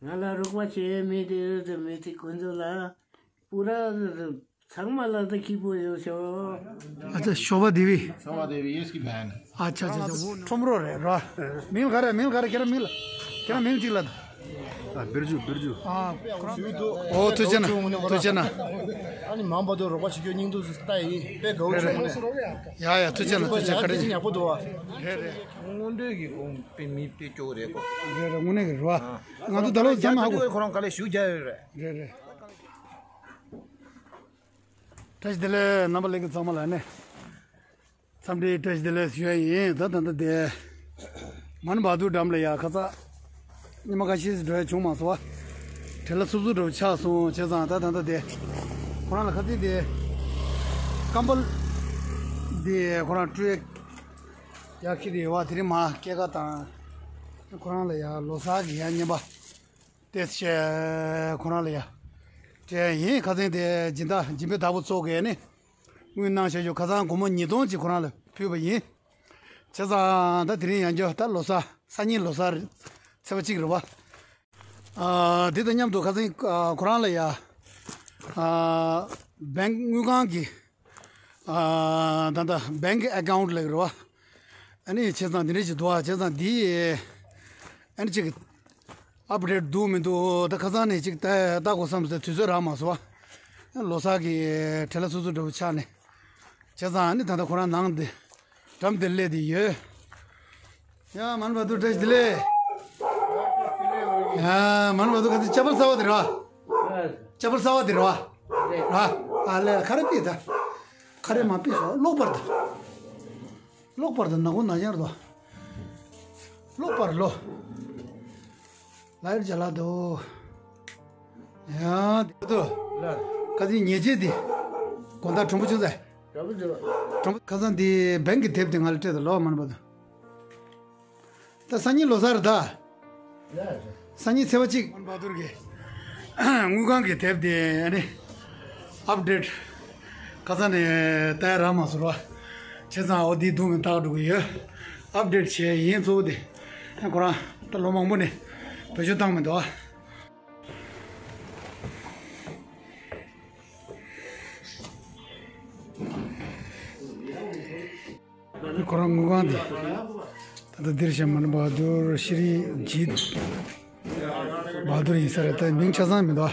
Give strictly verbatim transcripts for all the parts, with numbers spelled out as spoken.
ང་ལ་རོགས་པ་བྱེད་མི་དེ་དེ་མི་དེ་ཀུན་ཚོ་ལ་པུ་ར་ཚང་མ་ལ་དེ་ཁྱི་པོ་ཡོད་ཤོ། अच्छा, शोभा देवी। शोभा देवी, ये इसकी बहन है। अच्छा, अच्छा, अच्छा, वो ठुम्रो रहे, र। मिल घर है, मिल घर, केरा मिल, केरा मिल चिल्ला। ཨ། བིར་ཇུ། བིར་ཇུ། ཨ། ཨོ། ཐུགས་རྗེ་གནང་། ཐུགས་རྗེ་གནང་། ཨ་ནི་མང་པོ་དུ་རོགས་པ་བྱེད་རྒྱུ་སྙིང་སྡུག་ཟེར་ལྟ་ཡིན། དཔེ་དགའ་བོ་བྱུང་ནས། ཡ་ཡ། ཐུགས་རྗེ་གནང་། ཐུགས་རྗེ་གནང་། བཀའ་དྲིན་ཆེ། ཡག་པོ་འདུག་བ། རེད་རེད། སྔོན་འགྲོའི་གི་གོང་དཔེ་མི་དཔེ་སྐྱོ་རེད་གོ། རེད་རེད། དངོས་གནས་ཀྱི་རེད་བ། ང་ཚོ་ད་ལོ་ཚང་མ་ཧ་གོ། ཁོ་རང་ག་ལེ་ཞུ་རྒྱ་ཡོད་རེད། རེད་རེད། བཀྲ་ཤིས་བདེ་ལེགས། རྣམ་པ་ལྷན་རྒྱས་ཚང་མ་ལ་ནས། འཚམས་འདྲི་བཀྲ་ཤིས་བདེ་ལེགས་ཞུ་ཡ་ཡིན། ད་ད་ལྟ་དེ་མན་བྷ་དུར་ཌམ་ལ་ཡ་ཁ་ཚ་ཉི་མ་ཁ་ཤས་འགྲོ་ཡ་བྱུང་མ་སོང་བ། བྲེལ་བ་འཚུབ་འཚུབ་འདྲ་བོ་ཆགས་སོང་། བྱས་ཙང་ད་ད་ལྟ་དེ་ཁོ་རང་ལ་ཁ་ཚིག་དེ་སྐམ་པོ་དེ་ཁོ་རང་སྤྲོད་ཡ་ཁྱེར་ཡོད་བ། དེ་རིང་མ་སྐྱེས་སྐར་དང་ཁོ་རང་ལ་ཡ་ལོ་གསར་གྱི་ཡ་རྔན་པ་དེ་བྱས་ཁོ་རང་ལ་ཡ་སྤྲད་ཡ་ཡིན། ཁ་ཚིག་དེ་སྦྱིན་བདག་སྦྱིན་པའི་བདག་པོ་ཚོ་གིས་ནི། དངུལ་གནང་བྱས་ཡོད། ཁ་སང་སྒོར་མོ་ཉིས་སྟོང་ཅིག་ཁོ་རང་ལ་ཕུལ་བ་ཡིན། བྱས་ཙང་ད་དེ་རིང་ཡང་བསྐྱར་ད་ལོ་གསར། སང་ཉིན་ལོ་གསར་ཚེས་པ་གཅིག་རེད་བ། ཨ། དེ་དང་མཉམ་དུ་ཁ་སང་ཨ་ཁོ་རང་ལ་ཡ། ཨ། བེང་དངུལ་ཁང་གི། ཨ། ད་ལྟ་བེང་ཨེ་ཀའུན་ཊི་ལབ་ཀྱི་རེད་བ། ཨ་ནི་བྱས་ཙང་དེ་འདྲ་ཞིག་འདུག་ཨ། བྱས་ཙང་འདི་ཨ་ནི་ཅིག་ཨབ་ཌེཊ་འདུག་མི་འདུག་ད་ཁ་སང་ནས་ཅིག་ལྟ་ལྟ་དགོས་བསམ་སྟེ་དུས་ཚོད་རག་མ་སོང་བ། ལོ་གསར་གྱི་བྲེལ་བ་འཚུབ་འཚུབ་འདྲ་བོ་ཆགས་ནས། བྱས་ཙང་ཨ་ནི་ད་ལྟ་ཁོ་རང་ནང་དེ་འགྲམ་དེར་སླེབས་བསྡད་ཡོད། ཡ། མན་བྷ་དུར་བཀྲ་ཤིས་བདེ་ལེགས། ཡ། མན་བྷ་དུར་ག་ཚོད་ཅ་པལ་གསར་པ་དེ་རེད་བ། ཅ་པལ་གསར་པ་དེ་རེད་བ། ར། ཨ་ལས། ཁ་རས་ཕུད་ད། ཁ་རས་མ་ཕུད་སོང་། གློག་པར་ད། གློག་པར་ད་ནག་པོ་ནག་ཅན་རེད་དོ། གློག་པར་ལོ། ལ་ཡར་ཇ་ལ་དོ། ཡ། དེ་དོ། ལ། ཁ་སང་ཉེས་ཆད་དེ། དགོང་དག་གྲུང་པོ་བྱུང་ཟེར། གྲུང་པོ་བྱུང་། གྲུང་པོ། ཁ་སང་དེ་བེང་གི་དེབ་དེ་ང་ལ་སྤྲད་དང་ལོ། མན་བྷ་དུར། ད་སང་ཉིན་ལོ་གསར་རེད་ད། སང་ཉིན་ཚེས་པ་གཅིག་མན་བྷ་དུར་གྱི་དངུལ་ཁང་གི་དེབ་དེ་ཨ་ནི་ཨབ་ཌེཊ་ཁ་སང་ནས་ལྟ་ཡ་རག་མ་སོང་བ། བྱས་ཙང་འོ་དེའི་མདུན་ནས་ལྟ་འགྲོ་གི་ཡོད། ཨབ་ཌེཊ་བྱས་ཡིན། གཙོ་བོ་དེ་ཁོ་རང་ད་ལོ་མང་པོ་ནས་བེད་སྤྱོད་བཏང་མི་འདུག་ཨ། ཁོ་རང་དངུལ་ཁང་དེ། ད་ལྟ་འདིར་བཞག་མན་བྷ་དུར་ཤྲི་ཇིད་བྷ་དུར་ཡིན་ས་རེད། ད་མིང་ཆ་ཚང་མི་འདུག་ཨ།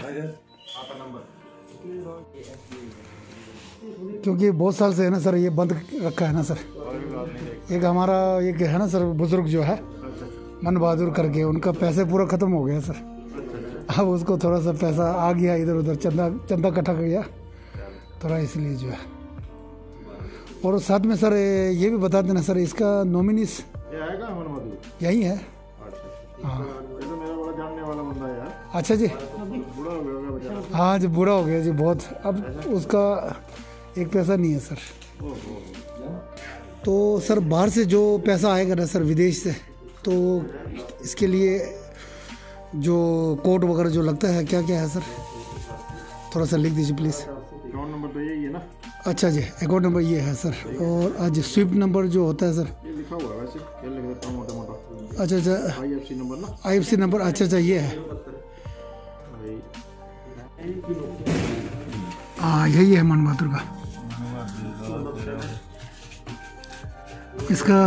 क्योंकि बहुत साल से है ना सर, ये बंद रखा है ना सर। एक हमारा एक है ना सर, बुजुर्ग जो है, मन बहादुर करके, उनका पैसे पूरा खत्म हो गया सर। अब उसको थोड़ा सा पैसा आ गया इधर उधर, चंदा, चंदा इकट्ठा किया। थोड़ा इसलिए जो है। और साथ में सर, ये भी बता देना सर, इसका नॉमिनीज ये आएगा हमारे मधु? यही है। अच्छा, अच्छा। हाँ। इसका, ये तो मेरा बड़ा जानने वाला बंदा है यार। अच्छा जी। बूढ़ा हो गया होगा बेचारा। हाँ जी, बूढ़ा हो गया जी बहुत। अब ऐसा? उसका एक पैसा नहीं है सर। ओहो। तो सर, बाहर से जो पैसा आएगा ना सर, विदेश से, तो इसके लिए जो कोड वगैरह जो लगता है, क्या क्या है सर? थोड़ा सा लिख दीजिए प्लीज। अकाउंट नंबर तो यही है ना? अच्छा जी, अकाउंट नंबर ये है सर। और आज स्विफ्ट नंबर जो होता है सर। ये लिखा हुआ है वैसे, ये लिख देता हूँ मोटा मोटा। अच्छा अच्छा। आईएफसी नंबर ना? आईएफसी नंबर, अच्छा अच्छा, ये है। भाई। हाँ, यही है मन बहादुर का। इसका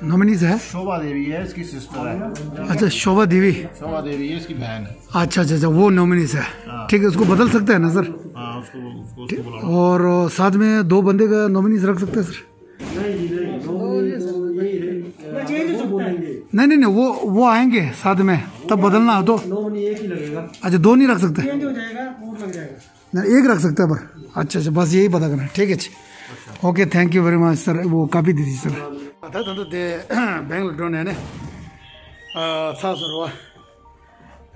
नॉमिनीज है? शोभा देवी है, इसकी सिस्टर है। अच्छा, शोभा देवी। शोभा देवी, ये इसकी बहन है। अच्छा अच्छा अच्छा, वो नॉमिनीज है। हाँ। ठीक है, उसको बदल सकते हैं ना सर? हाँ, उसको, उसको, उसको ठीक। बुला लो। और साथ में दो बंदे का नॉमिनीज रख सकते हैं सर? नहीं जी, नहीं, नॉमिनी तो यही है। नहीं, चेंज हो सकता है। बोलेंगे। नहीं नहीं नहीं, वो, वो आएंगे साथ में, तब बदलना हो तो। नॉमिनी एक ही लगेगा। अच्छा, दो नहीं रख सकते? चेंज हो जाएगा, कोड लग जाएगा। नहीं, एक रख सकते हैं पर। अच्छा अच्छा, बस यही पता करना है। ठीक है जी। Okay, thank you very much sir. वो कॉपी दे दीजिए सर। ད་ད་ད་དེ་བེང་ལ་འགྲོ་ནས་ནི། ཨ། ཚར་སོང་རེད་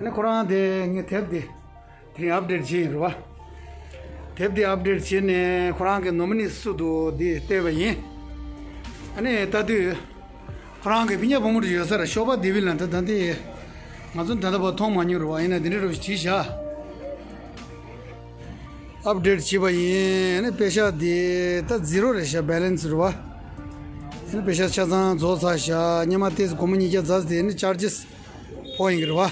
བ། ཨ་ནི་ཁོ་རང་དེ་ངས་དེབ་དེ་དེ་རིང་ཨབ་ཌེཊ་བྱས་ཡིན་རེད་བ། དེབ་དེ་ཨབ་ཌེཊ་བྱས་ནས་ཁོ་རང་གི་ནོ་མི་ནི་སུ་འདུག་དེ་བལྟས་པ་ཡིན། ཨ་ནི་ལྟ་དུས་ཁོ་རང་གི་སྤུན་ཀྱག་བུ་མོ་དེ་ཡོད་ས་རེད། ཤོ་པ་དེ་བི་ལ། ད་ད་དེ་ང་ཚོ་ད་ལྟ་བར་མཐོང་མ་མྱོང་རེད་བ། ཡིན་ན་དེ་འདྲ་རུ་བྲིས་བཞག་ཨབ་ཌེཊ་བྱས་པ་ཡིན། ཨ་ནི་པེ་ཤག་དེ་ད་ཛི་རོ་རེད་ཤག་བྷེ་ལེན་སི་རེད་བ། ཨ་ནི་པེ་ཤག་ཆ་ཚང་རྫོགས་ཚར་ཤག་སྔོན་མ་དེ་སྒོར་མོ་ཉིས་བརྒྱ་ཙམ་དེ་ནི་ཆར་ཇིས་ཕོག་ཡིན་གྱི་རེད་བ།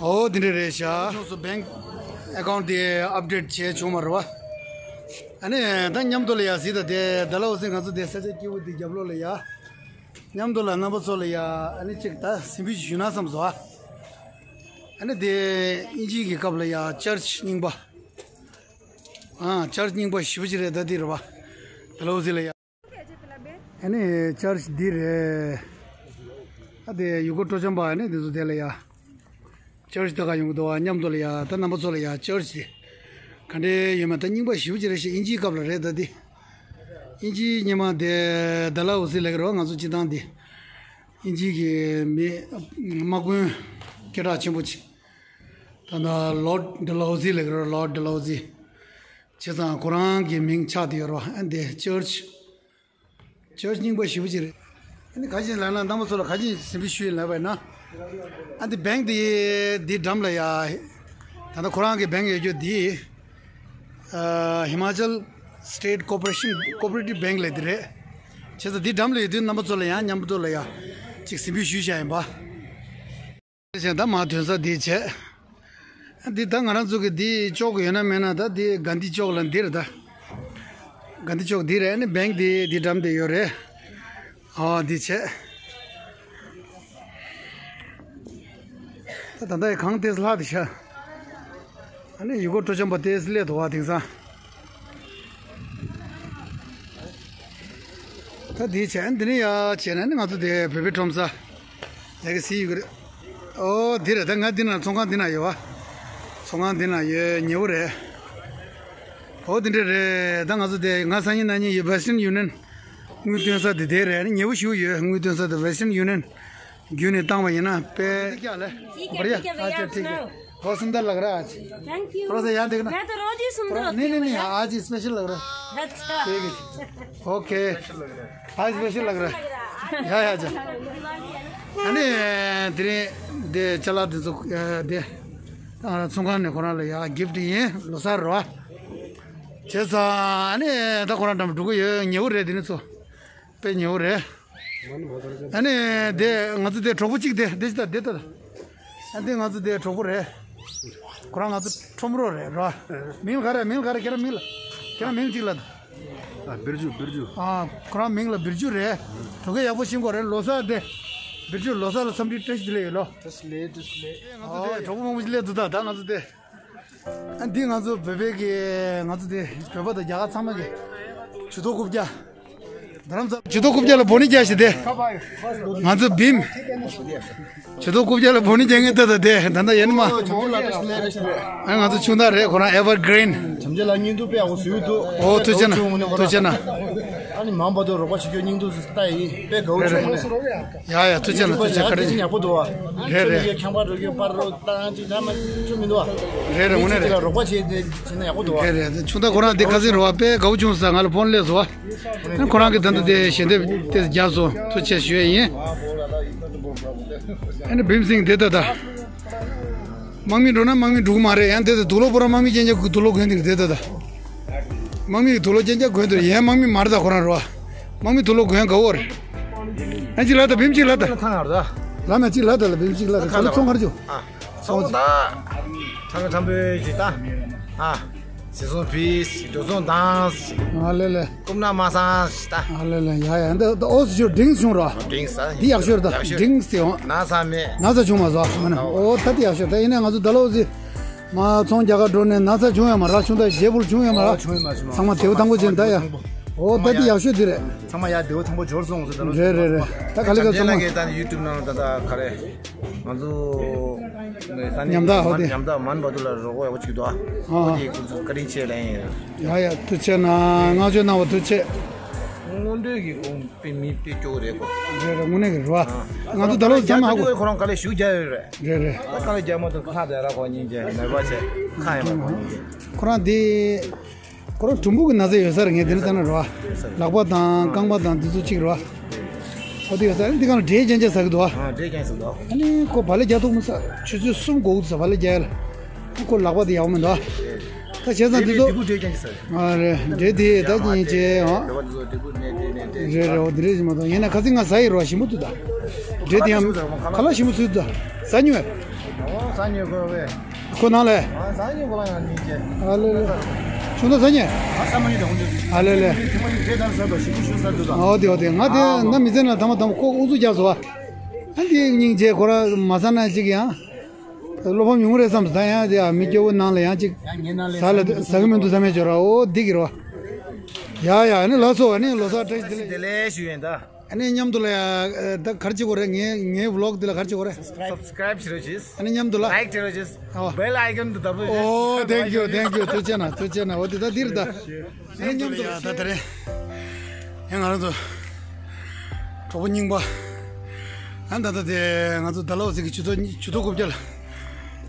ཨོ་དེ་འདྲ་རེད་ཤག་ཁྱོད་ཚོ་bank account དེ་update བྱས་བྱུང་མ་རེད་བ། ཨ་ནི་ད་མཉམ་དུ་ལ་ཡ་གཟིགས་དང་དེ་ཌལ་ཧོ་སི་ང་ཚོ་དེ་ས་ཆ་སྐྱིད་པོ་དེ་རྒྱབ་ལོགས་ལ་ཡ། མཉམ་དུ་ལ་རྣམ་པ་ཚོ་ལ་ཡ་ཨ་ནི་གཅིག་ད་གཟིམ་འཇུག་ཞུས་ན་བསམ་སོང་ཨ། ཨ་ནི་དེ་དབྱིན་ཇིའི་གི་སྐབས་ལ་ཡ་ཅར་ཆི་རྙིང་པ། ཨ་ཅར་ཆི་རྙིང་པ་ཞེ་པོ་ཅིག་རེད་ད་དེ་རེད་བ། ཌལ་ཧོ་སི་ལ་ཡ། ཨ་ནི་ཅར་ཆི་འདི་རེད། ཨ་དེ་ཡུ་གུར་སྤྲོ་འཆམ་པ་ཨ་ནི་དེ་ཚོ་དེ་ལ་ཡ། ཅར་ཆི་ད་ག་ཡོང་གི་འདུག་བ། མཉམ་དུ་ལ་ཡ་ད་རྣམ་པ་ཚོ་ལ་ཡ་ཅར་ཆི་དེ་ག་འདྲའི་ཡོད་མེད་ད་རྙིང་པ་ཞེ་པོ་ཅིག་རེད་ཤག་དབྱིན་ཇིའི་སྐབས་ལ་རེད་ད་དེ། དབྱིན་ཇིའི་སྔོན་མ་དེ་ཌལ་ཧོ་སི་ལབ་ཀྱི་རེད་བ། ང་ཚོ་སྤྱི་བཏང་དེ་དབྱིན་ཇིའི་གི་མི་དམག་དཔོན་སྐད་གྲགས་ཆེན་པོ་ཅིག་ད་ལྟ་ལོར་ཌི་ཌལ་ཧོ་སི་ལབ་ཀྱི་རེད། ལོར་ཌི་ཌལ་ཧོ་སི། བྱས་ཙང་ཁོ་རང་གི་མིང་ཆགས་བསྡད་ཡོད་རེད་བ། ཨ་འདི་ཅར་ཆི། ཅར་ཆི་རྙིང་པ་ཞེ་པོ་ཅིག་རེད། ཨ་ནི་ག་ཅིག་ལབ་ན་རྣམ་པ་ཚོ་ལ་ག་ཅིག་གཟིགས་འབུལ་ཞུ་ཡིན་ལབ་པ་ཡིན་ན། ཨ་འདི་bank དེ་འདི་འགྲམ་ལ་ཡ། ད་ལྟ་ཁོ་རང་གི་bank ཡོད་རྒྱུ་འདི། ཨ་Himachal State Corporation Cooperative Bank ལབ་དེ་རེད། བྱས་ཙང་འདི་འགྲམ་ལ་ཡོད་དུས་རྣམ་པ་ཚོ་ལ་ཡང་མཉམ་དུ་ལ་ཡ་ཅིག་གཟིགས་འབུལ་ཞུས་བཞག་ཡིན་པ། བྱས་ད་མ་ཐོན་ས་འདི་བྱས། འདི་ད་ང་རང་ཚོ་གི་འདི་ཅོག་ཡོད་ན་མེད་ན་ད་འདི་གྷན་དྷི་ཅོག་ལ་འདི་རེད་ད། གྷན་དྷི་ཅོག་འདི་རེད། ཨ་ནི་bank འདི་འདི་འགྲམ་དེ་ཡོད་རེད། ཨ་འདི་བྱས། ད་ད་ལྟ་ཡི་གངས་ཏོག་ཙམ་ལྷག་འདུག་ཤག་ཨ་ནི་ཡུལ་སྐོར་སྤྲོ་འཆམ་པ་ཏོག་ཙམ་སླེབས་འདུག་བ་དེང་སང་། ད་འདི་བྱས་འདི་ནས་ཡར་བྱས་ན་ནི་ང་ཚོ་དེ་བོད་པའི་ཁྲོམ་ས་ཡ་གི་སི་ཡུ་གི་རེད། ཨོ་འདི་རེད། ད་ང་འདི་ན་ཚོང་ཁང་འདི་ན་ཡོད་བ། ཚོང་ཁང་འདི་ན་ཡོད། ཉེ་བོ་རེད། ཨོ་འདི་འདྲ་རེད། ད་ང་ཚོ་དེ་ང་སང་ཉིན་གནངས་ཉིན་ཡོད་Western Union དངུལ་བཏོན་ས་དེ་དེ་རེད། ཨ་ནི་ཉེ་བོ་ཞིག་ཡོད། དངུལ་བཏོན་ས་དེ་Western Union བརྒྱུད་ནས་བཏང་བ་ཡིན་ན་དཔེ། बढ़िया। अच्छा, ठीक है। बहुत सुंदर लग रहा है आज। Thank you। थोड़ा सा यहाँ देखना। मैं तो रोज ही सुंदर होती हूँ। नहीं, नहीं, नहीं, आज स्पेशल लग रहा है। अच्छा। ठीक है। ओके। आज स्पेशल लग रहा है। ཡ་ཡ་ཅག་ཨ་ནི་དེ་རིང་དེ་ཅ་ལག་དེ་ཚོ་དེ་ཚོང་ཁང་ནས་ཁོ་རང་ལ་ཡ་གིཕ་ཊི་ཡིན། ལོ་གསར་རོ། བྱས་ཙང་ཨ་ནི་ད་ཁོ་རང་འགྲམ་འགྲོ་གི་ཡོད། ཉེ་བོ་རེད། དེ་ནི་ཚོ་དཔེ་ཉེ་བོ་རེད། ཨ་ནི་དེ་ང་ཚོ་དེ་གྲོགས་པོ་གཅིག་དེ་དེ་ཅི་ད་དེ་ད། ཨ་འདི་ང་ཚོ་དེ་གྲོགས་པོ་རེད། ཁོ་རང་ང་ཚོ་ཁྲོམ་རོགས་རེད་རོ། མིང་ག་རེ། མིང་ག་རེ། ཁྱེད་རང་མིང་ལ། ཁྱེད་རང་མིང་གཅིག་ལ། ཨ་བིར་ཇུ། བིར་ཇུ། ཨ་ཁོ་རང་མིང་ལ་བིར་ཇུ་རེད། གྲོགས་ཀྱི་ཡག་པོ་ཤེས་ཀྱི་རེད། ལོ་གསར་དེ། བིར་ཇུ་ལོ་གསར་ལ་འཚམས་འདྲི་བཀྲ་ཤིས་བདེ་ལེགས་ཡོད་ལོ། བཀྲ་ཤིས་བདེ་ལེགས། ང་ཚོ་དེ་གྲོགས་པོ་མང་པོ་ཞིག་སླེབས་འདུག་ད་ད་ང་ཚོ་དེ། ཨ་འདི་ང་ཚོ་བོད་པའི་གི་ང་ཚོ་དེ་བོད་པ་དང་རྒྱ་གར་ཚང་མ་གི་ཇུས་གཏོགས་རྐུབ་བཀྱག་རྡ་རམ་ས་ཇུས་གཏོགས་རྐུབ་བཀྱག་ལ་འབོ་ནི་རྒྱག་ཞིག་དེ། ང་ཚོ་བིམ། ཇུས་གཏོགས་རྐུབ་བཀྱག་ལ་འབོ་ནི་རྒྱག་མཁན་ད་ད་དེ་ད་ད་ཡན་མ། ཨ་ང་ཚོ་ཆུང་བདག་རེད། ཁོ་རང་Evergreen། བྱམས་ཆེན་ལགས་སྙིང་སྡུག་དཔེ་ཡག་པོ་བཟོས་འདུག་ཨོ་ཐུགས་རྗེ་གནང་། ཐུགས་རྗེ་གནང་། ཨ་ནི་མང་པོ་དུ་རོགས་པ་བྱེད་རྒྱུ་སྙིང་སྡུག་ཟེར་ལྟ་ཡིན། དཔེ་དགའ་བོ་རེད་རེད། བྱུང་འདུག་ཡ་ཡ་ཐུགས་རྗེ་གནང་། ཐུགས་རྗེ་བཀའ་དྲིན་ཆེ། ཡག་པོ་འདུག་བ། རེད་རེད། ཁྱད་པར་འགྲོ་རྒྱུ་པར་རོ་བཏང་ཅིག་ད་མ་ཆུ་མི་འདུག་བ། རེད་རེད། དངོས་གནས་རེད། རོགས་པ་བྱེད་བྱེད་ན་ཡག་པོ་འདུག་བ། རེད་རེད། ཆུང་བདག་ཁོ་རང་འདི་ཁ་སང་རེད་བ། དཔེ་དགའ་བོ་བྱུང་ས། ང་ལ་ཕོན་སླེབས་སོང་བ། ཁོ་རང་གིས་ད་ལྟ་དེ་ཞལ་འདེབས་དེ་རྒྱག་སོང་། ཐུགས་རྗེ་ཆེ་ཞུ་ཡས་ཡིན། ཨ་ནི་བིམ་སིང་དེ་ད་ད། དམག་མི་འགྲོ་ན་དམག་མི་འགྲོ་གི་མ་རེད། ཡང་དེ་ད་དུག་ལོག་པོ་ར་དམག་མི་རྐྱང་རྐྱང་དུག་ལོག་གོན་དེ་དེ་ད་ད། དམག་མི་གི་དུག་ལོག་རྐྱང་རྐྱང་གོན་དེ་ཡང་དམག་མི་མ་རེད་ད་ཁོ་རང་རེད་བ། དམག་མི་དུག་ལོག་གོན་དགའ་བོ་རེད། ཡང་གཅིག་ལ་ད་བིམ་གཅིག་ལ་ད། ཐང་ཡར་ད། ལ་མ་གཅིག་ལ་ད་ལ་བིམ་གཅིག་ལ་ད། ག་ལ་ཚོང་ཁར་འཇུ། ཨ། ཚོང་ད། ཁྲང་ཁྲང་པོའི་ཞིག་ད། ཨ། སི་སོང་ཕིས། འགྲོ་སོང་དང་། ཨ་ལེ་ལེ། རྐུབ་ན་མ་སང་ཞིག་ད། ཨ་ལེ་ལེ། ཡ་ཡ། འདི་འདི་ཨོ་སི་ཅོ་ཌིང་སི་བྱུང་རོ། ཌིང་སི་ད། འདི་ཡག་ཤོས་རེད་ད། ཡག་ཤོས། ཌིང་སི་དེ་འོང་། ན་ཚ་མེད། ན་ཚ་བྱུང་མ་སོང་མ་ན། ཨོ་ད་འདི་ཡག་ཤོས་ད། ཡིན་ནའི་ང་ཚོ་ད་ལོ་ཨོ་སི། མ་ཚོང་རྒྱ་གར་འགྲོ་ནས་ན་ཚ་བྱུང་ཡོད་མ་རེད། ཆུང་ད་རྗེ་བུར་བྱུང་ཡོད་མ་རེད། ཨོ་བྱུང་ཡོད་མ་བྱུང་མ། ཚང་མ་བདེ་པོ་ཐང་པོ་བྱས་ད་ཡ། ཨོ་ད་འདི་ཡག་ཤོས་འདི་རེད། ཚང་མ་ཡ་བདེ་པོ་ཐང་པོ་འབྱོར་སོང་ཟེར་ད་ལོ། རེད་རེད་རེད། ད་ག་ལེ་ག་ཚང་མ། ལ་གི་ད་ནི་ཡུ་ཊུབ་ནང་ད་ད་ག་རེ། ང་ཚོ་ད་ནི་ཉམ་ཐག་ཨོ་དེ། ཉམ་ཐག་མན་བ་དུ་ལ་རོགས་ཡག་པོ་ཅིག་འདུག་ཨ། ཨོ་དེ་ཁོ་ཚོ་བཀའ་དྲིན་ཆེ་ལན་ཡིན། ཡ་ཡ་ཐུགས་རྗེ་གནང་། བསྔགས་བརྗོད་གནང་བ་ཐུགས་རྗེ་ཆེ། སྔོན་འགྲོའི་གི་དཔེ་མི་དཔེ་སྐྱོ་བོ་རེད་གོ། རེད་རེད། དངོས་གནས་ཀྱི་རེད་བ། ང་ཚོ་ད་ལོ་ཚང་མ་ཧ་གོ། ཁོ་རང་དཀའ་ལས་ཞེ་པོ་རྒྱག་ཡོད་རེད། རེད་རེད། ད་དཀའ་ལས་རྒྱག་མ་ཐུབ་ཁ་བརྡ་ར་ཁོ་གཉིས་ཀྱི་ནད་པ་བྱས་ཁ་ཡང་མ་ཁོ་གཉིས་ཀྱི། ཁོ་རང་དེ། ཁོ་རང་གྲུམ་བུ་གི་ན་ཚ་ཡོད་ས་རེད། ངས་དེ་འདྲ་བསམ་ན་རེད་བ། ལག་པ་དང་རྐང་པ་དང་དེ་ཚོ་གཅིག་རེད་བ། ཨོ་དེ་ཡོད་ས་རེད། འདི་གང་ལ་འབྲས་རྐྱང་རྐྱང་ཟ་གི་འདུག་བ། ཨ་འབྲས་རྐྱང་ཟ་འདུག་ཨ་ནི་ཁོ་བག་ལེབ་རྒྱག་ཐུབ་མི་ས། ཆུ་ཚོད་གསུམ་འགོར་གི་འདུག་ས། བག་ལེབ་རྒྱག་ཡ་ལ། ཁོ་ལག་པ་དེ་ཡག་པོ་མི་འདུག་ད་བྱས་ཙང་དེ་ཚོ། དེ་ཀུ་འདྲའི་ཅན་ཟེར། ཨ་རེད། འདྲེ་དེ་ད་ཀྱིན་བྱས་ཨ། རེད་བ་དེ་ཚོ་དེ་ཀུ་ནས་དེ་ནས་དེ། རེད་རེད། འོ་དེ་འདྲས་ཞིག་མ་གཏོགས། ཡིན་ན་ཁ་སང་ང་ཟ་ཡི་རོ། ཞིམ་པོ་འདུག་ད། འདྲེ་དེ་ཡང་ཁ་ལག་ཞིམ་པོ་ཟོས་འདུག་ད། ཟ་མྱོང་ངས། ཨོ་ཟ་ཉེ་གོ་བས། ཁོ་ནང་ལས། ཨ་ཟ་ཉེ་གོ་ལ་ཡང་མི་ཅེ། ཨ་ལེ་ལེ། ཆུང་ད་ཟ་ཉེ། ཨ་ས་མ་ཉེ་དང་འདི། ཨ་ལེ་ལེ། དེ་མ་ཉེ་དེ་དང་ཟ་དོ་ཞིག་ཤུ་ཟ་དོ་དང་། ཨོ་དེ་ཨོ་དེ་ང་དེ་ང་མི་ཚེ་ན་དང་མ་དང་མ་ཁོ་ཨུ་ཚུགས་རྒྱག་སོ། ཨ་འདི་སྙིང་རྗེ་ཁོ་ར་མ་ཟ་ན་ཅིག་ཡང་། བློ་ཕམ་ཡོང་རེད་བསམ་སོང་ད་ཡང་དེ་ཨ་མི་སྐྱོ་བོ་ནང་ལ་ཡང་ཅིག་ཡང་ངའི་ནང་ལས་ཟ་ལ་ཟ་གི་མི་འདུག་བསམ་ཡ་ཅོ་ར་ཨོ་འདི་གི་རོ། ཡ་ཡ་ཨ་ནི་ལགས་སོ་ཨ་ནི་ལོ་གསར་བཀྲ་ཤིས་བདེ་ལེགས། བདེ་ལེགས་ཞུ་ཡིན་ད། ཨ་ནི་མཉམ་དུ་ལ་ཡ་ད་གར་ཅིག་གོ་རེད། ངའི་ངའི་ཝི་ལོག་འདི་ལ་གར་ཅིག་གོ་རེད། སབ་སི་ཀ་རེབ་བྱེད་རོགས་བྱེད། ཨ་ནི་མཉམ་དུ་ལ། ལའིག་བྱེད་རོགས་བྱེད། ཨོ། བེལ་ཨའི་ཀོན་དུ་འདབས་རོགས་བྱེད། ཨོ་ཐེང་ཀྱུ་ཐེང་ཀྱུ་ཐུགས་རྗེ་གནང་ཐུགས་རྗེ་གནང་། འོ་དེ་ད་འདིར་ད། ཨ་ནི་མཉམ་དུ་ལ་ཡ་ད་ད་རེད། ཡང་ང་རང་ཚོ་གྲོགས་པོ་རྙིང་པ། ཨ་ད་ད་དེ་ང་ཚོ་ད་ལོ་ཟིག་གི་ཇུས་གཏོགས་ཇུས་གཏོགས་རྐུབ་བཀྱག་ལ་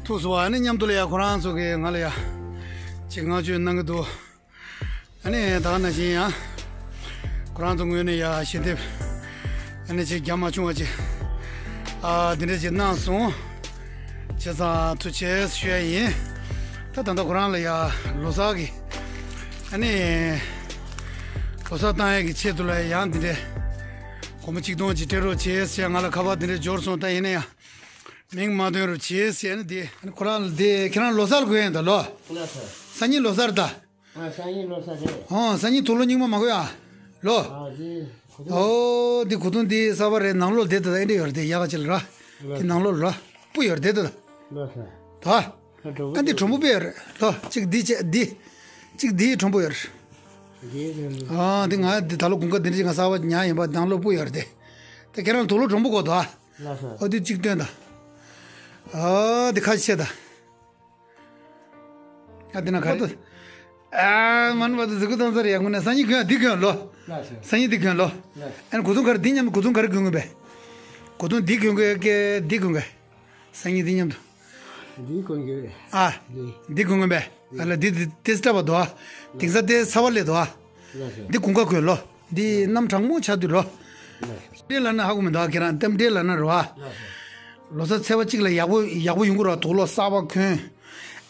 ཐུག་སོང་བ། ཨ་ནི་མཉམ་དུ་ལ་ཡ་ཁོ་རང་ཚོ་གི་ང་ལ་ཡ་ཅིག་བསྔགས་བརྗོད་གནང་གི་འདུག་ཨ་ནི་ད་ག་ནང་བཞིན་ཡང་ཁོ་རང་ཚོ་ངོས་ནས་ཡ་ཞལ་འདེབས་ཨ་ནི་ཅིག་རྒྱ་མ་ཆུང་བ་ཅིག་ཨ་འདི་འདྲ་ཅིག་གནང་སོང་། བྱས་ཙང་ཐུགས་རྗེ་ཆེ་ཞུ་ཡ་ཡིན། ད་ད་ལྟ་ཁོ་རང་ལ་ཡ་ལོ་གསར་གི་ཨ་ནི་ལོ་གསར་བཏང་ཡ་གི་ཆེད་དུ་ལ་ཡང་འདི་འདྲ་སྒོར་མོ་གཅིག་སྟོང་ཅིག་སྤྲད་རོགས་བྱེད་ཟེར་ང་ལ་ཁ་པར་འདི་འདྲ་འབྱོར་སོང་། ད་ཡིན་ན་ཡང་མིང་མ་འདོན་རོགས་བྱེད་ཟེར་ཨ་ནི་འདི་ཨ་ནི་ཁོ་རང་ལ་འདི་ཁྱེད་རང་ལོ་གསར་དགོས་ཡིན་ད་ལོ། ལགས་སོ། སང་ཉིན་ལོ་གསར་ད། ཨ་སང་ཉིན་ལོ་གསར་རེད། ཨོ་སང་ཉིན་དུག་ལོག་རྙིང་པ་མ་དགོས་ཨ། ལོ། ཨ་ཅི། གོ་ཐོས། ཨོ་འདི་གོ་ཐོས་འདི་གསར་པ་རེད། ནང་ལོགས་བསྡད་ད་ཨེ་འདྲ་ཡོད་རེད་དེ་ཡག་ག་ཅིག་ལ་ར། ལགས། དེ་ནང་ལོགས་ལ་ར། སྤུ་ཡོད་རེད་དེ་ད། ལགས་སོ། ད། ཨ་འདི་གྲུང་པོ་དཔེ་ཡོད་རེད་ལོ། གཅིག་འདི་བྱས་འདི། གཅིག་འདི་གྲུང་པོ་ཡོད་རེད། འདི་གྲུང་པོ། ཨ་འདི་ང་འདི་ད་ལོ་དགུན་ཁ་འདི་འདྲ་ཅིག་ང་གསར་པ་ཉར་ཡིན་པ་ནང་ལོགས་སྤུ་ཡོད་རེད་དེ། ད་ཁྱེད་རང་དུག་ལོག་གྲུང་པོ་དགོས་ད། ལགས་སོ། ཨོ་འདི་གཅིག་སྟོན་ད། ཨོ་འདི་ཁ་ཤས་ད། ཨ་འདི་ན་ག་རེ། ཨ་མ་ནུ་བ་དུ་ཟི་གུ་ཏང་ས་རེ་ཡ་ངུ་ན་སང་ཉིན་གོན་འདི་གོན་ལོ། ལགས་སོ། སང་ཉིན་འདི་གོན་ལོ། ལགས། ཨ་ནི་གོ་ཐུང་ག་རེ་འདི་མཉམ་གོ་ཐུང་ག་རེ་གོན་གོན་པས། གོ་ཐུང་འདི་གོན་གོན་ཀེ་འདི་གོན་གོན། སང་ཉིན་འདི་མཉམ་དུ། འདི་གོན་གོན་རེད། ཨ། འདི། འདི་གོན་གོན་པས། ཨ་ལ་འདི་འདི་ཏེ་སྟབས་པ་དོ་ཨ། དེང་སང་ཏེ་ཚ་བ་ལས་དོ་ཨ། ལགས་སོ། འདི་གོན་ཁ་གོན་ལོ། འདི་གནམ་གྲང་མོ་ཆགས་དུས་ལོ། ལགས་སོ། འདྲེ་ལ་ན་ཧ་གོ་མི་འདུག་ཨ། ཁྱེད་རང་གཏམ་འདྲེ་ལ་ན་རོ་ཨ། ལགས་སོ། ལོ་གསར་ཚེས་པ་གཅིག་ལ་ཡག་པོ་ཡག་པོ་ཡོང་གི་རོ། དུག་ལོག་གསར་པ་གོན།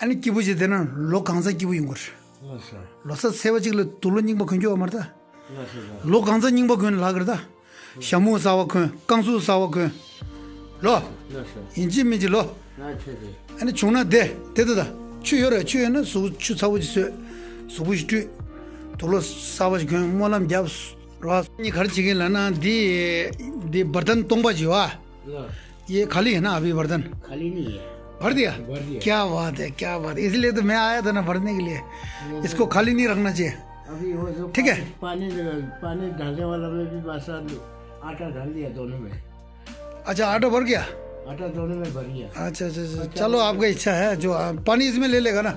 ཨ་ནི་སྐྱིད་པོ་ཞིག་བསྡད་ན་ལོ་གང་ཚ་སྐྱིད་པོ་ཡོང་གི་རེད། ལགས་སོ། ལོ་གསར་ཚེས་པ་གཅིག་ལ་དུག་ལོག་རྙིང་པ་གོན་རྒྱུ་བ་མ་རེད་ད། ལགས་སོ་ལགས། ལོ་གང་ཚ་རྙིང་པ་གོན་ལགས་ཀྱི་རེད་ད། ཞྭ་མོ་གསར་པ་གོན། རྐང་ཟུར་གསར་པ་གོན། ལོ། ལགས་སོ། ཡིན་གཅིག་མིན་གཅིག་ལོ། ང་ཆེ་རེད། ཨ་ནི་བྱུང་ན་བསྡད་བསྡད་ད་ད། ཆུ་ཡོད་རེད། ཆུ་ཡོད་ན་གཟུགས་ཆུ་ཚ་པོ་ཞིག་བཟོས། གཟུགས་པོ་ཞིག་བཀྲུས། དུག་ལོག་གསར་པ་ཞིག་གོན། སྨོན་ལམ་རྒྱབ། རོ། ཨ་ནི་ག་རེ་བྱེད་ཀྱིན་ལབ་ན་འདི་འདི་བར་ཐན་སྟོང་པ་ཞིག་ཡོད་ཨ། ལགས། ये खाली है ना अभी बर्तन? खाली नहीं है। भर दिया? भर दिया। क्या बात है, क्या बात है। इसलिए तो मैं आया था ना भरने के लिए। नहीं, इसको नहीं। खाली नहीं रखना चाहिए। अभी वो जो ठीक है। पानी, पानी, पानी डालने वाला में भी बस आटा डाल दिया दोनों में। अच्छा, आटा भर गया? आटा दोनों में भर गया। अच्छा, अच्छा, अच्छा। अच्छा, चलो, आपका इच्छा है, जो, आ, पानी इसमें ले लेगा ना?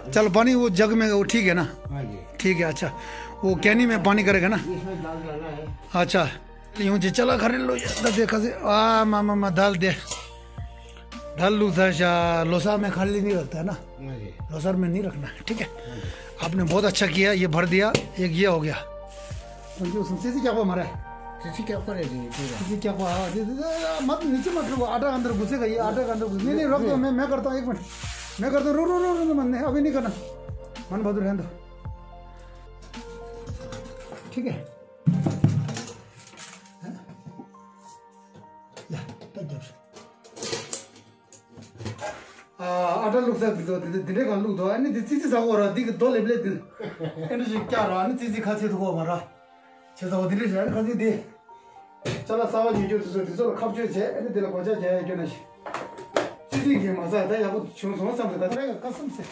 चलो, पानी वो जग में, वो ठीक है ना? हाँ जी। ठीक है, अच्छा। वो कैनी में पानी करेगा ना? इसमें दाल डालना है। अच्छा। ཡོང་ཅི་ཅ་ལག་ག་རེ་ལོ་ཡ་ད་དེ་ཁ་སེ། ཨ་མ་མ་མ་दाल दे। दाल लुक था शा। लो साहब, मैं खाली नहीं रखता है ना। हाँ जी। लो सर, मैं नहीं रखना है, ठीक है? हाँ जी। आपने बहुत अच्छा किया, ये भर दिया। एक ये हो गया। तुम जो सुन, चीज़ क्या को मारा है? चीज़ क्या को रह गई, पूरा। चीज़ क्या को, हाँ, दे, दे, दे, मत, नीचे मत रखो, आटा अंदर घुसेगा, ये आटा के अंदर घुस-, नहीं, नहीं, रख दो, मैं, मैं करता हूँ, एक मिनट। मैं करता हूँ, रो, रो, रो, रो, मत, नहीं, अभी नहीं करना। मन बहादुर, रहने दो। ठीक है? ཡ། ད་རྒྱབ་ཤོག་ཨ། ཨ་ཏྲ་བླུགས་ས་འདི་ཚོ་འདི་འདི་འདྲའི་གང་བླུགས་འདུག་ཨ་ནི་འདི་ཙི་ཙི་ཟ་གོ་ར་འདི་གི་རྡོ་ལེབ་ལེབ་འདི་ཨེ་འདྲ་ཞིག་བཀྱག་ར། ཨ་ནི་ཙི་ཙི་ཁ་ཚིག་ཏུ་གོ་མ་ར། བྱས་ཙང་འོ་འདི་འདྲ་ཞིག་ཨ་ནི་ཁ་ཚིག་འདི། ཅ་ལག་གསར་པ་ཉོ་རྒྱུ་དེ་ཚོ་འདི་ཚོ་ལ་ཁ་གཅོད་བྱས། ཨ་ནི་འདི་ལ་སྒོ་ལྕགས་རྒྱག་ཡ་སྐྱོ་ན་ཞིག་ཙི་ཙི་གི་མ་ཟ་ད་ཡག་པོ་བྱུང་སོང་བསམ་ཟེར། ད་ད་ཡག་ག་བསམ་ཟེར།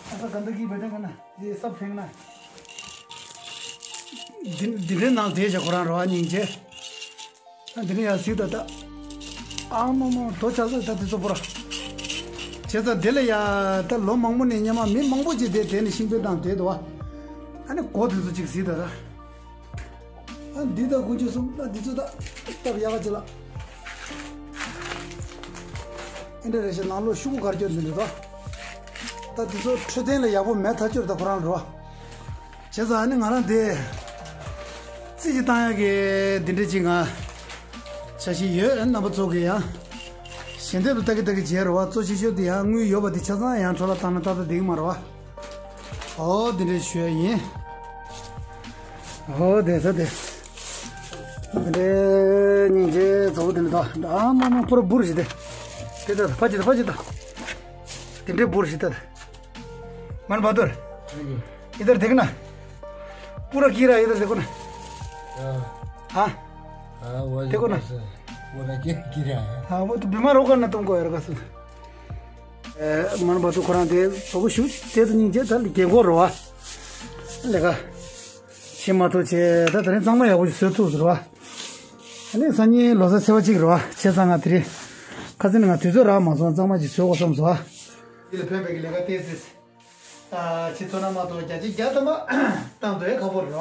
ཨ་ས་ག་འདི་གི་བེ་ཏྲ་ག་ན་འདི་སབ་ཕེང་ན། འདི་འདི་འདྲའི་ནང་བསྡད་བྱ་ཁོ་རང་རོ་ཨ་སྙིང་རྗེ། ཨ་འདི་ནས་ཡར་གཟིགས་ད་ལྟ། ཨ་མ་མ་རྡོ་ཆགས་ས་ད་འདི་ཚོ་པོ་ར། བྱས་ཙང་འདི་ལ་ཡ་ད་ལོ་མང་པོ་ནས་སྙེ་མ་མི་མང་པོ་ཅིག་བསྡད་དེ་ནས་ཤིང་དཔོན་དང་བསྡད་འདུག་བ། ཨ་ནི་སྒོ་དེ་ཚོ་ཅིག་གཟིགས་ད་ར། ཨ་འདི་ད་དགུ་བཅུ་གསུམ་ད་འདི་ཚོ་ད་སྟབས་ཡག་ག་ཅིག་ལ། ཨེ་འདྲ་རེ་ཞིག་ནང་ལོགས་ཤོག་གུ་གར་སྐྱོར་འདི་འདྲ་ད། ད་འདི་ཚོ་འཕྲོད་བསྟེན་ལ་ཡག་པོ་མེད་ཐག་ཆོད་ད་ཁོ་རང་རེད་བ། བྱས་ཙང་ཨ་ནི་ང་རང་དེ་རྩིས་ཀྱི་བཏང་ཡག་གི་འདི་འདྲ་ཅིག་ང་བྱ་ཞིག་ཡོད། རྣམ་པ་ཚོ་གི་ཡང་ཞལ་འདེབས་ལ་ལྟ་གི་ལྟ་གི་བྱས་རེད་བ། གཙོ་ཆེ་ཤོས་དེ་ཡང་དངུལ་ཡོད་པ་དེ་ཆ་ཚང་ཡང་འཕྲོ་བརླག་བཏང་ན་ཏག་ཏག་འགྲིག་གི་མ་རེད་བ། ཨོ་འདི་འདྲ་ཞུ་ཡ་ཡིན། ཨོ་དེ་ཚོ་དེ། འདི་འདྲའི་སྙིང་རྗེ་གཙོ་བོ་དེ་འདྲ་དང་ཨ་མ་མ་ཕོར་བུར་ཞིག་དེ། ཕ་ཅི་ད་ཕ་ཅི་ད། དེ་འདྲའི་འབུར་ཞིག་ད། མན་བ་དུར། इधर देखना। पूरा कीड़ा इधर देखो ना। हाँ। हाँ। हाँ, वो देखो ना। पूरा कीड़ा है। हाँ, वो तो बीमार होगा ना तुमको यार कसम। ए, मन बातों खराब दे, तो वो शूट, ते तो नहीं जे, चल, के गो रोवा। लेगा। ཤི་མ་ཐུབ་ཆེ་ད་དེ་རིང་གཙང་མ་ཡག་པོ་ཞིག་བཟོས་ཐུབ་ཟེར་བ། ཨ་ནི་སང་ཉིན་ལོ་གསར་ཚེས་པ་གཅིག་རེད་བ། བྱས་ཙང་ང་དེ་རིང་ཁ་སང་ང་དུས་ཚོད་རག་མ་སོང་། གཙང་མ་ཅིག་བཟོ་དགོས་བསམ་སོང་ཨ། འདི་ལ་ཕན་པའི་གི་ལས་ཀ་ཏོག་ཙམ། ཨ་ཕྱི་ཚོ་ན་མ་གཏོགས་བརྒྱ་ཆ་བརྒྱ་ཐམ་པ་བཏང་འདོད་ཁག་པོ་རེད་བ།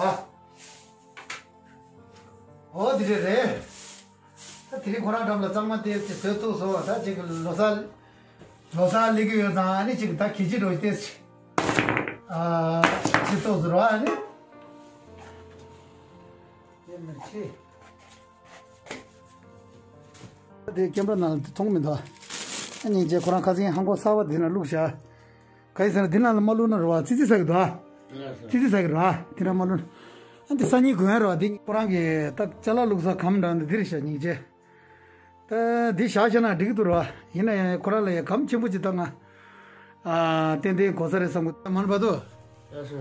འོ་འདི་འདྲ་རེད། ད་དེ་རིང་ཁོ་རང་འགྲམ་ལ་གཙང་མ་ཏོག་ཙམ་བཟོས་ཐུབ་སོང་། ད་ཅིག་ལོ་གསར། ལོ་གསར་སླེབས་ཀྱི་ཡོད་ཙང་ཨ་ནི་ཅིག་ད་གལ་ཆེ་འགྲོ་ཏོག་ཙམ། ཨ་ཅིག་ཏོག་ཙམ་རོ་ཨ་ནི། དེ་མི་ཆེ། དེ་ཀེམ་ར་ནང་ལ་མཐོང་མི་འདུག་ཨ། སྙིང་རྗེ། ཁོ་རང་ཁ་སང་ཧང་གོ་གསར་པ་འདི་ན་བླུགས་བཞག་ག་ཡིན་ཟེར་ན་འདི་ནང་ལ་མ་བླུགས་ན་རོ་ཨ་ཙི་ཙི་ཟ་གི་འདུག་ཨ། ཙི་ཙི་ཟ་གི་རོ་ཨ། འདི་ནང་མ་བླུགས་ན། ཨ་འདི་སང་ཉིན་གོན་རོ་ཨ། འདི་ཁོ་རང་གི་ད་ཅ་ལག་བླུགས་ས་གམ་འདྲ་འདི་འདིར་བཞག་སྙིང་རྗེ། ད་འདི་བཞག་བཞག་ན་འགྲིག་གི་འདུག་རོ། ཡིན་ན་ཡང་ཁོ་རང་ལ་ཡང་གམ་ཆེན་པོ་ཅིག་བཏང་ང་། ཨ་ཏན་ཏན་གོ་ས་རེད་བསམ་གི་མ་འབད་དོ། ལགས་སོ།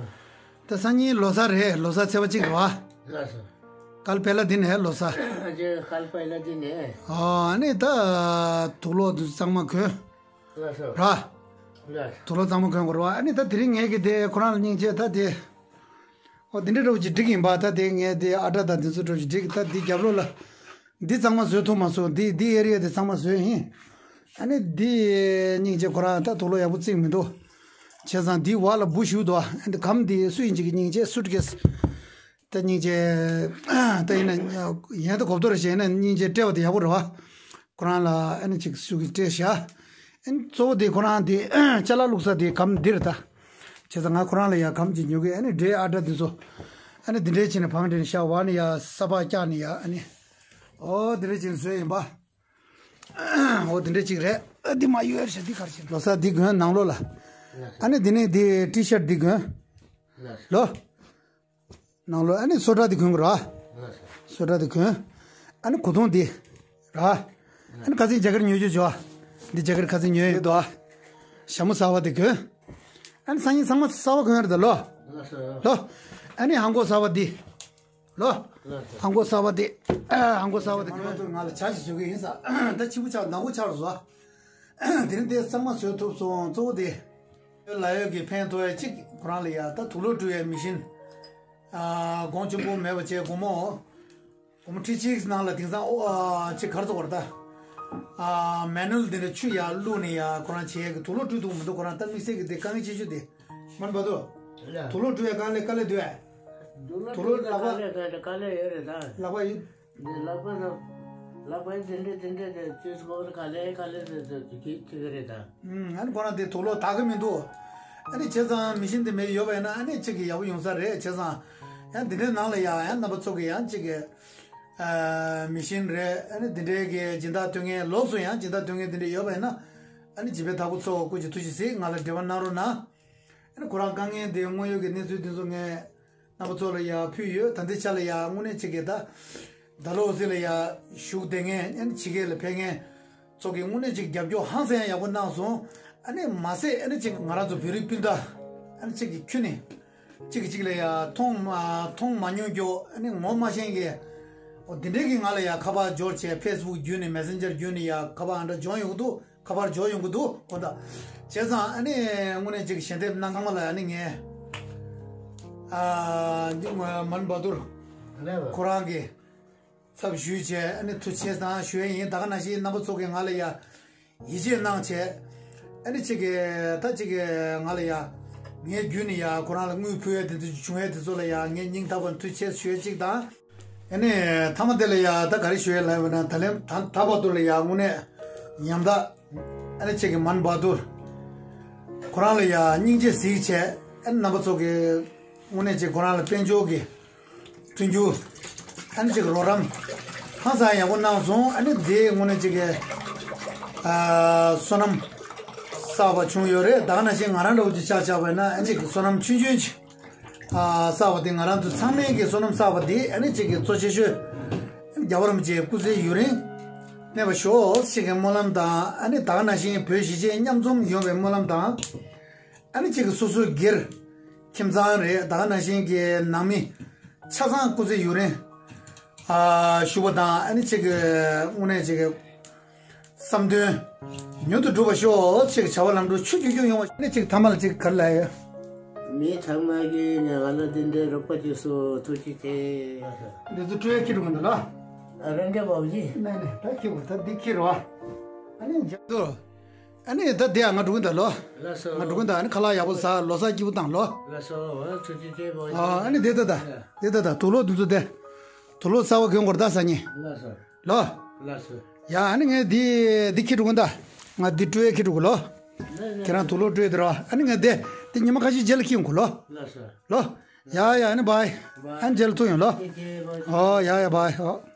ད་སང་ཉིན་ལོ་གསར་རེད། ལོ་གསར་ཚེས་པ་གཅིག་རེད་བ། ལགས་སོ། कल पहला दिन है लोसा। अजय कल पहला दिन है। ཨ་ནི་ད་དུག་ལོག་དུ་གཙང་མ་གོན། ལགས་སོ། ར། ལགས། དུག་ལོག་གཙང་མ་གོན་དགོས་རེད་བ། ཨ་ནི་ད་དེ་རིང་ངས་གི་དེ་ཁོ་རང་ལ་སྙིང་རྗེ་ད་དེ། ཨོ་དེ་འདྲ་འདྲ་བོ་ཅིག་འགྲིག་ཡིན་པ། ད་དེ་ངས་དེ་ཨ་ཏྲ་དང་དེ་ཚོ་འདྲ་བོ་ཅིག་འགྲིག་ད་འདི་རྒྱབ་ལོགས་ལ། འདི་གཙང་མ་བཟོས་ཐུབ་མ་སོང་། འདི་འདི་ཨེ་རི་ཡ་དེ་གཙང་མ་བཟོས་ཡིན། ཨ་ནི་འདི་སྙིང་རྗེ་ཁོ་རང་ད་དུག་ལོག་ཡག་པོ་བརྩིགས་མི་འདུག་བྱས་ཙང་འདི་བར་ལ་འབུ་ཞིག་འདུག་ཨ་འདི་གམ་འདི་སུ་ཡིན་ཅིག་གི་སྙིང་རྗེ་སུ་ཊི་ཀེ་སི། ད་སྙིང་རྗེ། ད་ཡིན་ན་ཡན་ད་གོབ་ཏོ་རེ་བྱས་ན་སྙིང་རྗེ་སྤྲད་པ་དེ་ཡག་པོ་རེད་བ། ཁོ་རང་ལ་ཨ་ནི་ཅིག་སུ་གི་སྤྲད་བཞག་ཨ་ནི་གཙོ་བོ་དེ་ཁོ་རང་དེ་ཅ་ལག་བླུགས་ས་དེ་གམ་འདིར་ད། བྱས་ཙང་ང་ཁོ་རང་ལ་ཡ་གམ་ཅིག་ཉོ་གི་ཨ་ནི་འདྲེ་ཨ་ཏྲ་དེ་ཚོ། ཨ་ནི་དེ་འདྲས་བྱས་ནས་བང་འདྲེན་ཤ་བ་ནི་ཡ་ས་ཕག་བཀྱག་ནི་ཡ་ཨ་ནི། ཨོ་དེ་འདྲས་བྱས་ནས་བཟོས་ཡིན་པ། ཨོ་དེ་འདྲས་ཅིག་རེད། ཨ་འདི་མ་ཡོད་ཤ་འདི་གར་ཕྱིན། ལོ་གསར་འདི་གོན་ནང་ལོགས་ལ། ཨ་ནི་འདི་ནི་འདི་ཊི་ཤར་འདི་གོན། ལོ། ནང་ལོགས་ཨ་ནི་སོ་ཊ་འདི་གོན་གི་ར། སོ་ཊ་འདི་གོན། ཨ་ནི་གོས་ཐུང་འདི། ར། ཨ་ནི་ཁ་སང་རྒྱ་གར་ཉོས་རྒྱུ་བྱོ། འདི་རྒྱ་གར་ཁ་སང་ཉོས་ཡོད་དོ། ཞྭ་མོ་གསར་པ་འདི་གོན། ཨ་ནི་སང་ཉིན་ཚང་མ་གསར་པ་གོན་ཡོད་རེད་ད་ལོ། ལོ། ཨ་ནི་ཧང་གོ་གསར་པ་འདི། ལོ། ཧང་གོ་གསར་པ་དེ། ཨ་ཧང་གོ་གསར་པ་དེ་གོན། ང་ལ་ཇ་ཞིག་བཟོ་གི་ཡིན་ས། ད་ཕྱི་པོ་ཆགས་ནག་པོ་ཆགས་རུ་བཟོ། དེ་རིང་དེ་གཙང་མ་བཟོས་ཐུབ་སོང་། གཙོ་བོ་དེ། ལ་ཡོད་ཀྱི་ཕན་ཐོགས་ཡ་གཅིག་ཁོ་རང་ལ་ཡ་ད་དུག་ལོག་བཀྲུ་ཡའི་མི་ཤིན། ཨ་གོང་ཆེན་པོ་མེད་པ་བྱས་སྒོར་མོ། སྒོར་མོ་ཁྲི་གཅིག་ནང་ལ་དེང་སང་ཨོ་ཨ་ཅིག་གར་ཚོགས་པར་ད། ཨ་མེ་ནུལ་དེ་འདྲ་ཆུ་ཡ་བླུགས་ནས་ཡ་ཁོ་རང་བྱས་ཀྱི་དུག་ལོག་བཀྲུ་ཐུབ་མི་འདུག་ཁོ་རང་ད་དམིགས་བསལ་གྱི་དེ་དཀའ་ངལ་ཆེ་ཤོས་དེ། མན་བ་དོ། ལ། དུག་ལོག་བཀྲུ་ཡ་དཀའ་ལས་དཀའ་ལས་འདུག་ཨ། དུག་ལོག་ལག་པ། དཀའ་ལས་དཀའ་ལས་ཡོད་རེད་ད། ལག་པ་ཡོད། འདི་ལག་པ་ལ། ལག་པ་དེ་འདྲས་དེ་འདྲས་དེ་བཅོས་སྐོར་དཀའ་ལས་དཀའ་ལས་དེ་དེ་དེ་ཁྱི་ཁྱི་གི་རེད་ད། ཨུམ་ཨ་ནི་ཁོ་རང་དེ་དུག་ལོག་དག་གི་མི་འདུག་ཨ་ནི་བྱས་ཙང་མི་ཤིན་དེ་མེད་ཡོད་པ་ཡིན་ན་ཨ་ནི་གཅིག་གི་ཡག་པོ་ཡོང་ས་རེད། བྱས་ཙང་ཡང་འདི་འདྲའི་ནང་ལ་ཡང་ཡང་རྣམ་པ་ཚོ་གི་ཡང་གཅིག་གི་ཨ་མི་ཤིན་རེད། ཨ་ནི་འདི་འདྲའི་གི་སྦྱིན་བདག་སྟོན་མཁན་ལོགས་སུ་ཡང་སྦྱིན་བདག་སྟོན་མཁན་འདི་འདྲས་ཡོད་པ་ཡིན་ན་ཨ་ནི་སྦྱིན་པའི་བདག་པོ་ཚོ་སྐུ་མཁྱེན་ཐུགས་རྗེ་གཟིགས་ང་ལ་འབྲེལ་བ་གནང་རོགས་གནང་། ཨ་ནི་ཁོ་རང་དཀའ་ངལ་འདི་དངོས་ཡོད་ཀྱི་གནས་ཚུལ་འདི་ཚོ་ངས་རྣམ་པ་ཚོ་ལ་ཡང་ཕུལ་ཡོད། ད་ལྟའི་ཆ་ལ་ཡང་དངོས་གནས་ཅིག་གི་ད་ད་ལོ་ཟེར་ལ་ཡང་བཞུགས་བསྡད་མཁན་ཨ་ནི་ཕྱི་རྒྱལ་ལ་ཕེབས་མཁན་ཚོ་གི་དངོས་གནས་ཅིག་རྒྱབ་སྐྱོར་ཧང་སང་ཡག་པོ་གནང་སོང་། ཨ་ནི་མ་ཟད་ཨ་ནི་ཅིག་ང་རང་ཚོ་བོད་རིགས་སྤུན་ཟླ་ཨ་ནི་ཅིག་གི་ཁྱོན་ནས་ཅིག་གི་ཅིག་ལ་ཡང་མཐོང་མ་མཐོང་མ་མྱོང་རྒྱུ་ཨ་ནི་ངོ་མ་ཤེས་མཁན་འོ་དེ་འདྲས་ཀྱི་ང་ལ་ཡང་ཁ་པར་འབྱོར་བྱས་ཕེ་སི་བུག་བརྒྱུད་ནས་མེ་སེན་ཇར་བརྒྱུད་ནས་ཡང་ཁ་པར་ཨ་འདྲ་འབྱོར་ཡོང་གི་འདུག་ཁ་པར་འབྱོར་ཡོང་གི་འདུག་གོ་ད། བྱས་ཙང་ཨ་ནི་དངོས་གནས་ཅིག་ཞལ་འདེབས་གནང་ཚང་མ་ལ་ཨ་ནི་ངས་ཨ་འདི་ང་མན་བ་དུར་ལེ་བ་ཁོ་རང་གི་ཚབ་ཞུས་བྱས་ཨ་ནི་ཐུགས་རྗེ་ཆེ་གནང་ཞུ་ཡས་ཡིན། ད་ག་ནང་བཞིན་རྣམ་པ་ཚོ་གིས་ང་ལ་ཡ་ཡིད་ཆེས་གནང་བྱས་ཨ་ནི་ཅིག་གི་ད་ཅིག་གི་ང་ལ་ཡ་ངའི་བརྒྱུད་ནས་ཡ་ཁོ་རང་ལ་དངུལ་ཕུལ་ཡས་དེ་ཚོ་བྱུང་ཡས་དེ་ཚོ་ལ་ཡ་ངས་སྙིང་ཐག་པ་ཐུགས་རྗེ་ཆེ་ཞུ་ཡས་གཅིག་དང་། ཨ་ནི་མཐའ་མ་དེ་ལ་ཡ་ད་ག་རེ་ཞུ་ཡས་ལབ་ཡོད་ན་ད་ལན་ད་ད་བར་དུ་ལ་ཡ་དངོས་གནས་ཉམ་ཐག་ཨ་ནི་ཅིག་གི་མན་བ་དུར་ཁོ་རང་ལ་ཡ་སྙིང་རྗེ་གཟིགས་བྱས་ཨ་ནི་རྣམ་པ་ཚོ་གི་དངོས་གནས་ཅིག་ཁོ་རང་ལ་དཔལ་འབྱོར་གི་མཐུན་འགྱུར་ཨ་ནི་ཅིག་རོགས་རམ་ཧང་སང་ཡག་པོ་གནང་སོང་། ཨ་ནི་དེ་དངོས་གནས་ཅིག་གི་ཨ་བསོད་ནམས་བསགས་པ་བྱུང་ཡོད་རེད། ད་ག་ནང་བཞིན་ང་རང་འདྲ་བོ་ཅིག་ཆ་བཞག་པ་ཡིན་ན་ཨ་ནི་ཅིག་བསོད་ནམས་ཆུང་ཆུང་ཅིག་ཨ་བསགས་པ་དེ་ང་རང་ཚོ་ཚང་མས་ཀྱི་བསོད་ནམས་བསགས་པ་དེ་ཨ་ནི་གཅིག་གི་གཙོ་ཆེ་ཤོས་རྒྱལ་བ་རིན་པོ་ཆེའི་སྐུ་ཚེ་ཡུན་རིང་ གནས་པ་ཤོག་ཅེས་ཀྱི་སྨོན་ལམ་དང་། ཨ་ནི་ད་ག་ནང་བཞིན་བོད་གཞིས་བྱེས་མཉམ་འཛོམས་ཡོང་བའི་སྨོན་ལམ་དང་། ཨ་ནི་ཅིག་གི་སོ་སོའི་སྒེར་ཁྱིམ་ཚང་རེད། ད་ག་ནང་བཞིན་གྱི་ནང་མི་ཆ་ཚང་སྐུ་ཚེ་ཡུན་རིང་ཨ་བཞུགས་པ་དང་། ཨ་ནི་ཅིག་གི་དངོས་གནས་ཅིག་གི་བསམ་དོན་མྱུར་དུ་འགྲུབ་པར་ཤོག་ཅེས་བྱ་བ་ལམ་འགྲོ་ཆུ་རྒྱུན་རྒྱུན་ཡོང་བ། ཨ་ནི་ཅིག་ཐ་མ་ལ་ཅིག་ག་རེ་ལབ་ཡོད། མི་ཚང་མ་གིས་ནས་ང་ལ་འདི་འདྲའི་རོགས་པ་བྱས་སོང་། ཐུགས་རྗེ་ཆེ། འདི་ཚོ་སྤྲོད་ཡ་ཁྱི་འགྲོ་གི་འདུག་ལ། ཨ། རང་རྒྱལ་བ་བཞི། ནས་ནས་ད་ཁྱི་བོ་ད་འདི་ཁྱི་རོ། ཨ་ནི་འཇག་ཏུ། ཨ་ནི་ད་འདི་ཡ་ང་འགྲོ་གི་འདུག་ལོ། ལགས་སོ། ང་འགྲོ་གི་འདུག་ཨ་ནི་ཁ་ལག་ཡག་པོ་ཟ། ལོ་གསར་སྐྱིད་པོ་བཏང་ལོ། ལགས་སོ། ཨ། ཐུགས་རྗེ་ཆེ་བ། ཨ། ཨ་ནི་འདི་ད་ད་འདི་ད་ད་དུག་ལོག་འདི་ཚོ་དེ། དུག་ལོག་གསར་པ་གྱོན་དགོས་རེད་ད་ཟ་ཉེ། ལགས་སོ། ལོ། ལགས་སོ། ཡ། ཨ་ནི་ངས་འདི་འདི་ཁྱི་འགྲོ་གི་འདུག་ང་འདི་སྤྲོད་ཡ་ཁྱི་འགྲོ་གི་ལོ། ལགས་སོ། ཁྱེད་རང་དུག་ལོག་སྤྲོད་དེ་རོ། ཨ་ནི་ངས་འདི་འདི་ཉི་མ་ཁ་ཤས་རྗེས་ལ་ཁྱི་ཡོང་གི་ལོ། ལགས་སོ། ལོ། ཡ་ཡ། ཨ་ནི་བའི། བའི། ཨ་ནི་རྗེས་ལ་ཐུག་ཡོང་ལོ། ཨོ་ཡ་ཡ་བའི། ཨོ།